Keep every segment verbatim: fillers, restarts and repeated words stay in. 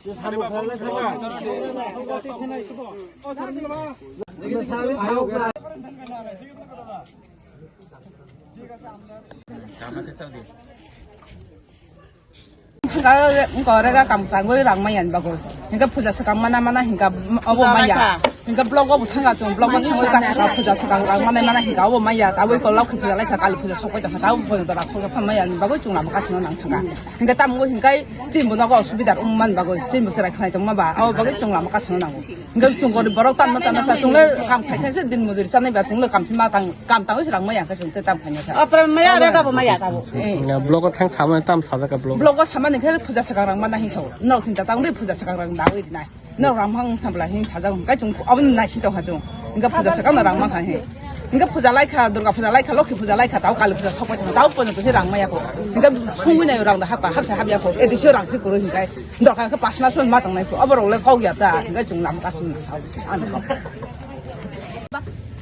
Hingke wngka orega kam tangwi rang maya ni bagwi. Hingke puja swkang mana mana hingka obo maya. Hingke block obo thangka chwng block o thangwi kasa ka puja swkang rang mana mana hingka obo maya. Tabwi ko lokhi puja laikha kali puja sokoi tongkha tabwi puja da rakho pha maya ni bagwi chwng lama kasino nang thangka. Hingke tamo hingke chini bo nogo osubidar wng man bagwi chini bo chwrai khanai tongma ba abo bagwi chwng lama kasino nango. Hingke chwng gorib borok tamo chana sa chwng le kam khai khai se din mojuri chanai ba chwng le kam si ma tang kam tangwi se rang maya hingke chwng te tam khaina sa. Apre maya re kabo maya kabo. Eh. Blogo thang samani tam sajak ka blogo. Blogo samani khe puja swkang rang mana hin sao. Nok sinta tang de puja swkang rang dawi nai. Nok rang mang thamla hin sajak hingke chwng aboni nai sinta ha chwng. Hingke puja swkang na rang mang kha hin. Hingke puja laikha, Durga puja laikha, Lokhi puja laikha, tao Kali puja sokoi tao pono to se rang maya ko. Hingke sungwi nai rang da hapa hapsa hapya ko. Edisio rang si kuru hingke. Dorkar khe pas mas ma tong nai ko. Abo rok le kok ya ta. Hingke chwng lam kas ma sao. Ano.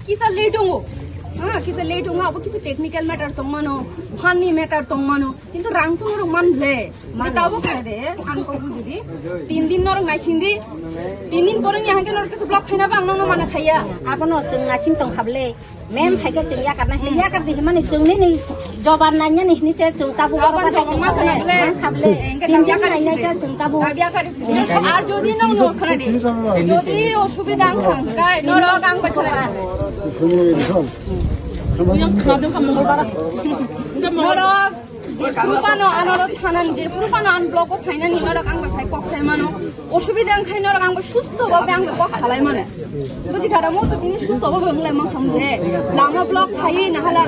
Kisa late tongo. Ha, kisa late tongo, abo kisa technical matter tongmano, funny matter tongmano, kintu rang tong rok man ble. Man. Tabo kha de, ang ko buji di. Tin din norok naising di. Tin din pore ni hangke norok kisa block khaina ba ang nono mana khaya. Abono chwng naising tong khable. Mem phaikhe chwng yakarna hini yakar di himani chwng nini joban nanya ni hini se chwng tabu joban joban ma khana ble. Man khable. Engke tin din yakar naina ka chwng tabu. Tabi yakar. Ar jodi nong no khana di. Jodi osubida ang thang kai norok ang bacha. Norok je phuru phano anorok thanani je phuru phano an block o phainani norok ang bai kok khai mano. Osubida ang khai norok ang bai susto bhabe ang bai kok salai mano. Buji khada mo to tini susto bhabe ang lai mang kham je. Lama block khai na hala.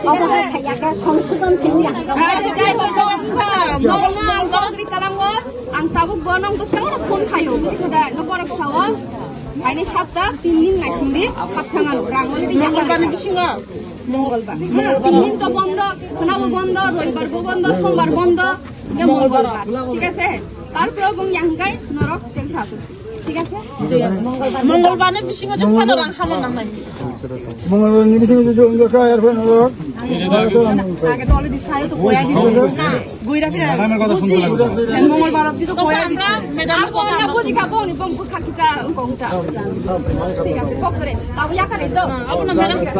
Obo hai khai ya ka songsodon sing ya. Ai jai ho block kha. Mo na ang block ri kalang o ang tabuk bo nong to kang phone khayo. Buji khada ko borok sao. Aini sapta tin din naising di, hapthang ano, rang oli di. Mongolbar ni bisingo? Mongolbar. Tin din to bondo, khwnabo bondo, roibar bo bondo, sombar bondo, ya mongolbar. Thik ase? Tarpore bung yangkai norok tensa asuk. Thik ase? Mongolbar ni bisingo je sano rang hama nangnai. Mongolbar ni bisingo je wngkha, erpore norok. Age to already sari to koya di. Guira phira. Mongol barot di to koya di. Ako na buji ka bong ni bong bukha kisa bong sa. Thik ase, kok kore. Abo ya kare to. Abo na madam.